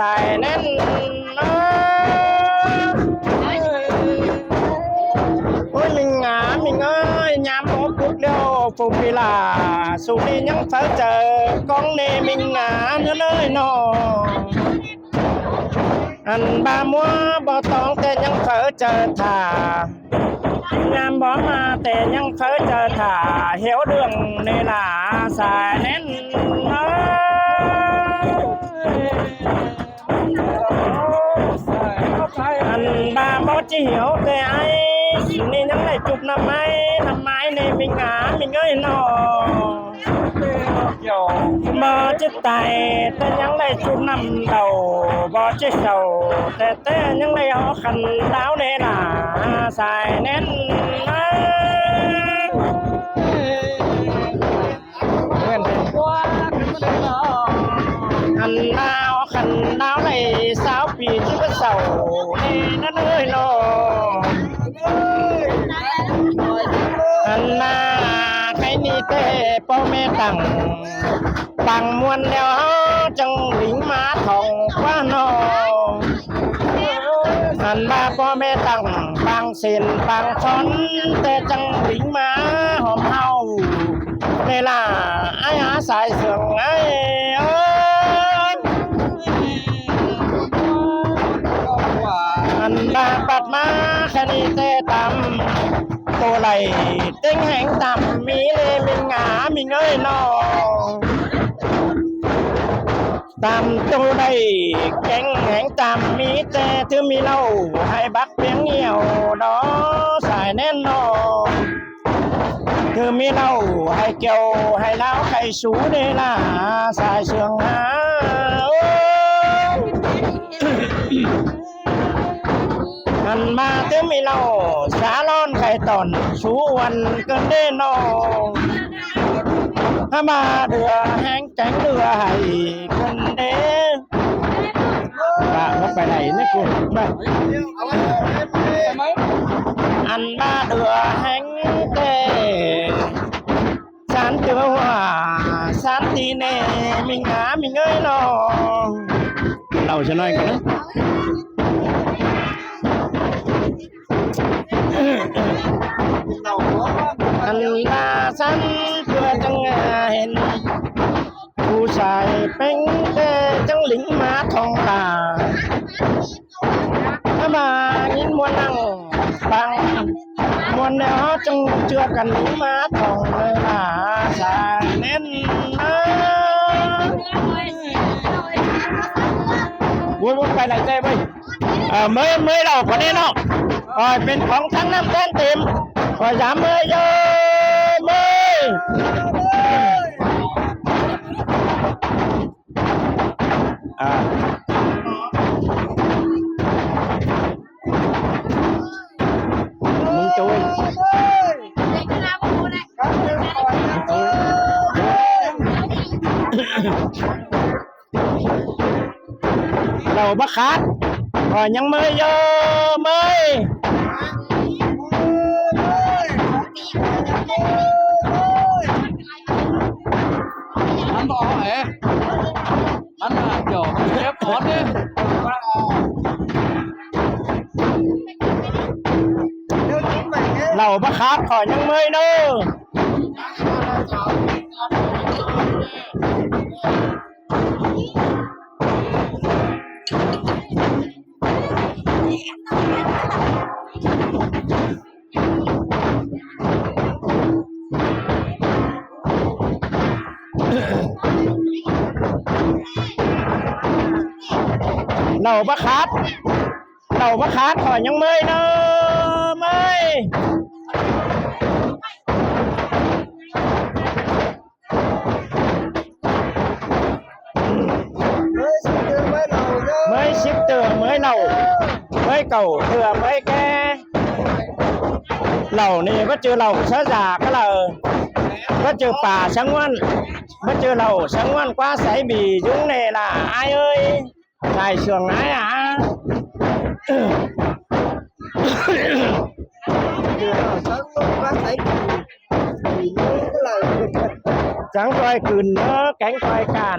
ຕາຍແນ່ນ ໂອ້ຍ ມິງງາ ມິງເອີຍ ຍາມບໍ່ປຸກແລ້ວ ຟູປີລາ ສຸນີຍັງເຝົ້າເຈີ ກອງເນມິງງາ ເນີເນີຍນ້ອງ ອັນບາມົວບໍ່ຕ້ອງ ແຕ່ຍັງເຝົ້າເຈີຖ້າ ຍາມບໍ່ມາແຕ່ຍັງເຝົ້າເຈີຖ້າ ເຫວເລື່ອງເນລາສາຍແໜ້ນເອີຍ ອັນບາບໍ່ຈິເຫວແຕ່ໄອ ຊິນີ້ຍັງໄດ້ຈູບນ້ຳໄມ້ ນ້ຳໄມ້ເນມິງງາມິງເອີຍນ້ອງ. ບໍ່ຈິຕາຍແຕ່ຍັງໄດ້ຈູບນ້ຳເຕົ້າ ບໍ່ຈິເສົ້າແຕ່ແຕ່ຍັງໄດ້ຮອກຄັນດາວແນ່ນາ ສາຍແໜ້ນນາ ອັນດາວຄັນດາວໄດ້ຊາວປີ ຈິບໍ່ເສົ້າແນ່ນາເອີຍນ້ອງ. ອັນນາໃຄນີ້ແຕ່ພໍ່ແມ່ຕັ້ງ ປັງມ່ວນແລ້ວເຮົາຈັ່ງລິງມາທ່ອງກວ່ານ້ອງ ອັນວ່າພໍ່ແມ່ຕັ້ງ ປັງເສັ້ນປັງຊ້ອນ ແຕ່ຈັ່ງລິງມາຫອມເຮົາ ເວລາອ້າຍຫາສາຍເຊື່ອງອ້າຍເອີຍ ອັນວ່າປັດມາຄະນີແຕ່ຕາມ ໂຕໄຫຼເຕັງແຮງຕາມມີເລມິງງາມິງເອີຍນ້ອງ ຕາມໂຕໄດ້ແກງແຮງຕາມມີ ແຕ່ຖືມີເຫຼົ້າໃຫ້ບັກປຽງຫຽວດອກສາຍແໜ້ນນ້ອງ ຖືມີເຫຼົ້າໃຫ້ແກ້ວໃຫ້ລາວໄຂ່ຊູເດລາສາຍເຊື່ອງຫາ ໂອ້ ອັນມາຕື່ມອີເຫຼົ້າ ສາລອນໄຂ່ຕອນ ຊູອວນເກີນເດ້ນ້ອງ ຫາມາເດືອແຮງແກງເດືອໃຫ້ເກີນເດ້ ວ່າບໍ່ໄປໄດ້ນະກູ ອັນມາເດືອແຮງແຕ່ ສານເຕືອວ່າ ສານຕີແນ່ ມິງຫາມິງເອີຍນ້ອງ ເລົ່າຊະໜ້ອຍກ່ອນນະ ອັນລາສັນເພື່ອຈັ່ງເຫັນ ຜູ້ຊາຍເປັງແຕ່ຈັ່ງລິງມາທ່ອງຕາ ມາຍິນມ່ວນນັ່ງຟັງ ມ່ວນແລ້ວເຮົາຈຶ່ງເຈື່ອກັນມາທ່ອງເວລາສາແໜ້ນນາ ໂອ້ຍ ບໍ່ໄປຫຼາຍແຕ່ເວີຍ ເອີ ເມີຍ ເມີຍເລົ່າກວ່າແນ່ເນາະ ຂ້ອຍເປັນຂອງທັງນ້ຳແຕ່ນເຕັມ ຂ້ອຍຢາມເມີຍເຢີເມີຍ ອ່າ ມຶງໂຈ້ຍ ເຫຼົ້າບໍ່ຂາດ ຂ້ອຍຍັງເມີຍເຢີເມີຍ. ມັນບໍ່ເອົາແອ ມັນໜ້າຈອກເຈັບອອດເດ້ ເຫຼົ້າບໍ່ຂາດ ຂ້ອຍຍັງເມີຍເດີ. ເຫຼົ້າບໍ່ຂາດ ເຫຼົ້າບໍ່ຂາດ ຂ້ອຍຍັງເມີຍເດີ ເມີຍ. ເມີຍສິບເທື່ອເມີຍເຫຼົ້າເດີ ເມີຍສິບເທື່ອເມີຍເຫຼົ້າ ເມີຍເກົ່າເທື່ອເມີຍແກ່ ເຫຼົ້ານີ້ບໍ່ຈື່ເຫຼົ້າຊະຢາກະເລີ ບໍ່ຈື່ປ່າສະຫງວນ ບໍ່ຈື່ເຫຼົ້າສະຫງວນກວ່າໃສບີຍຸງແນ່ລະອ້າຍເອີຍ. ສາຍເຊື່ອງອ້າຍອາ ຈັງຈອຍກືນເດີ ແກງຈອຍການ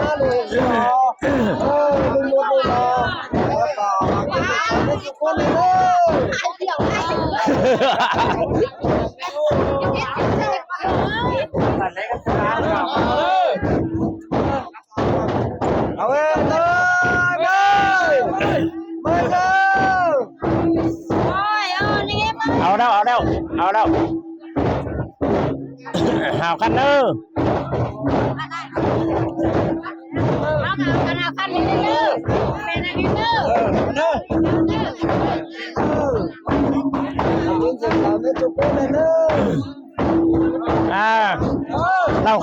ມາເລີຍເນາະ ເອີ ລຸງມົດເລີຍເນາະ ແລ້ວກໍເປັນຜູ້ຊ່ວຍທຸກຄົນເລີຍ ເອົາເລີຍ ເລີຍ ເລີຍ ມາເລີຍ ໂອ້ຍ ເອົານີ້ ເອົາແລ້ວ ເອົາແລ້ວ ເອົາແລ້ວ ຫ້າພັນເດີ ເອົາກັນ ເອົາກັນ ເອົາກັນ ນີ້ເດີ ແມ່ນອັນນີ້ເດີ ເອີ ເດີ ເດີ ເອີ ເປັນເສດຖາແມ່ນທຸກຄົນເດີ ອ່າ